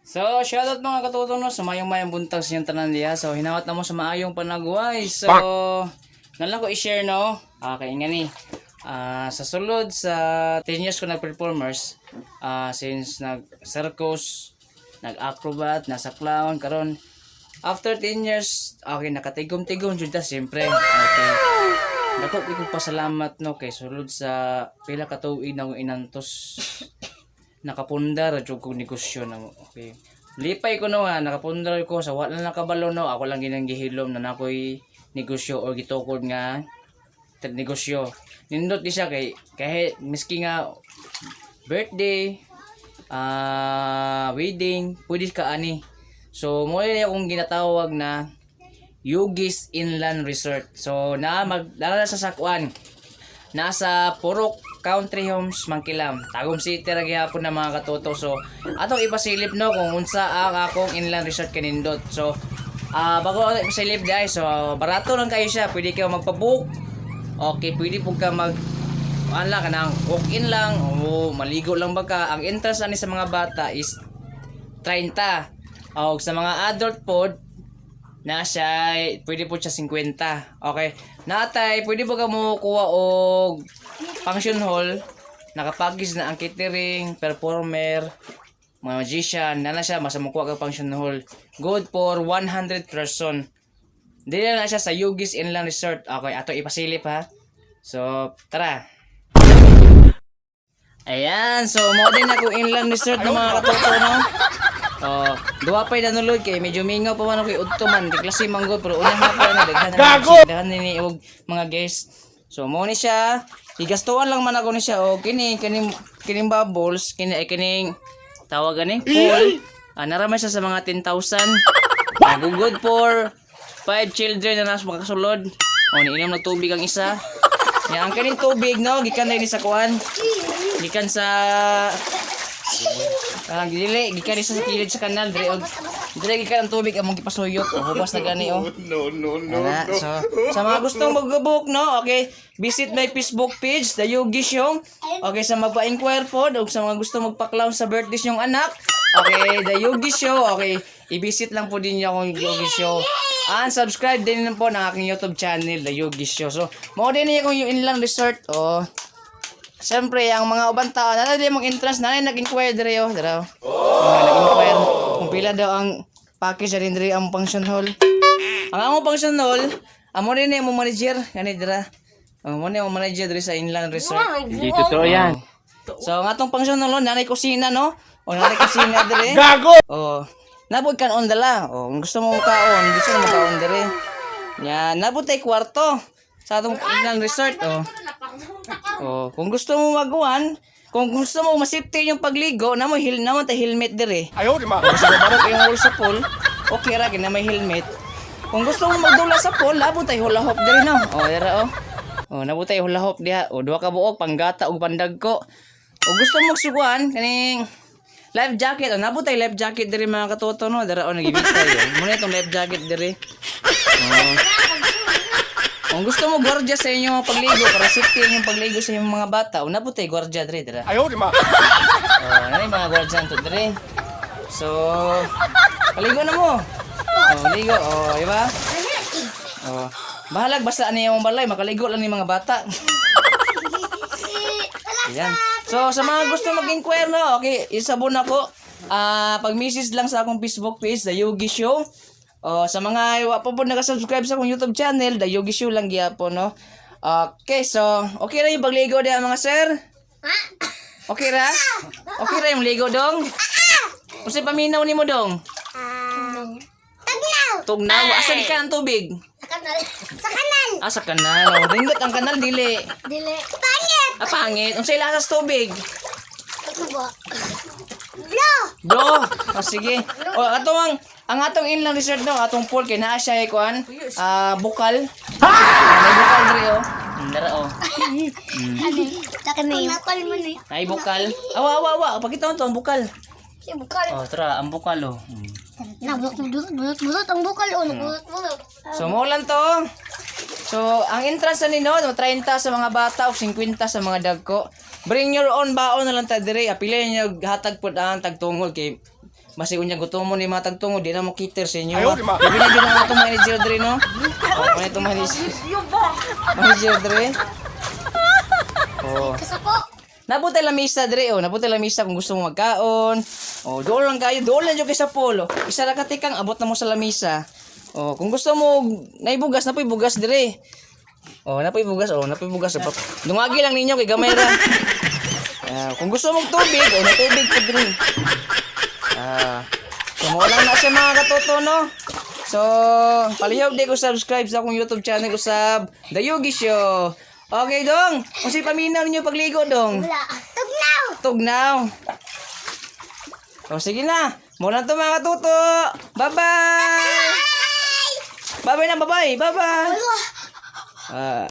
So, shoutout, mga katoto, no, sa mayong mayong buntag sa inyong tanan diha. So, hinawat na mo sa maayong panagway. So, nalang ko i-share, no. Okay, nga ni. Sa sulod sa 10 years ko nag-performers, since nag-circus, nag-acrobat, nasa clown, karon after 10 years, okay, nakatigom-tigom jud ta, siyempre. Okay. Dako ko pasalamat, no, kay sulod sa pila ka tuig na akong inantos, nakapundar ra jud kog negosyo na mo. Okay. Lipay ko, no, nga nakapundar ko sa wala nakabalo, no. Ako lang ginang gihilom na nakoy negosyo or gitukod nga negosyo. Nindot di siya kay kahit miski nga birthday, wedding, pwede ka ani. So mo ni akong ginatawag na Yugis Inland Resort. So na mag na sa Sakuan. Nasa Purok Country Homes, Mangkilam, Tagum City ra gihapon na, mga katoto. So atong ipasilip, no, kung unsa ang akong inland resort kanindot. So bago ako ipasilip, guys, so barato lang kayo siya. Pwede kayo magpa-book. Okay, pwede po ka mag ano lang, kanang walk-in lang o maligo lang ba ka. Ang entrance ani sa mga bata is 30. O sa mga adult pod, na siya, pwede po siya 50. Okay. Natay, pwede ba ka mo kuha og function hall? Nakapackage na ang catering, performer, mga magician, na siya, basta mo kuha ka function hall. Good for 100 person. Dili na siya sa Yugis Inland Resort. Okay, ato ipasilip ha. So, tara. Ayan, so mo din ako inland resort ng mga katoto, no. Oh, duwa pa'y danulod kay medyo mingaw pa man ako kay udto man, kay klase man gud, pero unang hapon na daghan na Gago! daghan ni og mga guests. So mo ni siya, gigastuan lang man ako ni siya og kini kining kining bubbles, kini ay kining tawag ani pool. Nara man siya sa mga 10,000. Good for five children na nas makasulod. O, niinom ng tubig ang isa. Ya, ang kining tubig, no, gikan na ni sa kuan. Gikan sa dili gikan ni sa kilid sa kanal dire og dire gikan ang tubig among gipasuyop. O, hubas na gani oh. No, no, no, Ana, no. so sa mga gustong mag-book, no, okay, visit my Facebook page, The Yogi Show. Okay, sa magpa-inquire po, o sa mga gusto magpa-clown sa birthday yung anak, okay, The Yogi Show, okay, i-visit lang po din niyo akong Yogi Show. And subscribe din po ng aking YouTube channel, The Yogi Show. So, mao din niya kung yung inland resort, oh. Siyempre, ang mga ubang tao, na din mong entrance, na nag-inquire dire oh, dire. Oh. Nag-inquire kung pila daw ang package rin dire ang function hall. Ang among function hall, amo rin mo manager gani dira. Amo ni mo manager diri sa inland resort. Hindi totoo yan. So ang atong function hall, nanay kusina, no? O nanay kusina dire. Gago! Oh, nabot kan on dala. Oh, kung gusto mo kaon, gusto mo kaon dire. Nya, nabot tay kwarto sa atong inland resort, oh. Oh, kung gusto mo maguan, kung gusto mo masafety yung pagligo, namo hil namo tay helmet dire. Ayaw, di ma. Kung gusto mo yung hole sa pool, okay ra kina may helmet. Kung gusto mo magdula sa pool, labot tay hula hoop diri, no. Oh, dira oh. Oh, nabot tay hula hoop diha. Oh, duha ka buok panggata ug pandagko. O gusto mo magsuguan kaning life jacket, oh, nabot tay life jacket diri, mga katoto, no. Dira oh, nagibitay oh. Muna itong life jacket diri. Oh. Kung gusto mo gwardiya sa inyong pagligo para safety inyong pagligo sa inyong mga bata, una po tay gwardiya diri dira. Ayaw, di ma. Oh, ano yung mga gwardiya to diri. So, paligo na mo. Oh, ligo. Oh, di ba? Oh. Bahalag basta ano yung balay, makaligo lang ni mga bata. Ayan. So, sa mga gusto mag-inquire, no, okay, isabon ako. Pag message lang sa akong Facebook page, The Yogi Show. Oh, sa mga wa pa po naka-subscribe sa akong YouTube channel, The Yogi Show lang gyapon, no. Okay, so, okay ra yung pagligo diha, mga sir? Okay ra? Okay ra yung ligo, dong? Unsay paminaw nimo, dong? Tugnaw! Tugnaw. Asa gikan ang tubig? Sa kanal. Sa kanal! Ah, sa kanal. Oh, dindot ang kanal dili. Dili. Pangit! Ah, pangit. Unsay lasa sa tubig? Ano ba? Bro! Bro, oh, sige. O, ato ang atong inland resort, no, atong pool kay naa siya kuan, bukal. May bukal diri oh. Dara oh. Sa kanal. Bukal mo ni. Nay bukal. Awa awa awa, pakita to ang bukal. Si bukal. Oh, tara, ang bukal oh. Nabulot, bulot, bulot, bulot ang bukal oh. Bulot, bulot. So mo lang to. So, ang entrance na nino, 30 sa mga bata o 50 sa mga dagko. Bring your own baon na lang ta dire. Apila niyo hatag pud ang tagtungol kay Basig unya gutom mo ni matag tungo, di na mo cater sa inyo. Labi na jud ang atong manager dre, no? Oh, ano itong manager? Manager dre. Oh. Kasako. Nabutay lamisa dre, oh, nabutay lamisa kung gusto mo magkaon. Oh, dool lang kayo, dool lang jud kay sa polo. Isa ra ka tikang abot na mo sa lamisa. Oh, kung gusto mo naibugas na po'y bugas dire. Oh, napoy bugas, oh, napoy bugas. Oh. Dungagi lang ninyo kay gamay ra. Ah, kung gusto mong tubig, oh, na tubig po dre. So mo lang na siya, mga katoto, no. So, palihog di ko subscribe sa akong YouTube channel usab, The Yugi Show. Okay, dong. Unsay paminaw ninyo pagligo, dong? Wala. Tugnaw. Tugnaw. O sige na. Muna to, mga katuto. Bye-bye. Bye-bye na, bye-bye. Bye-bye. Wala. Ah.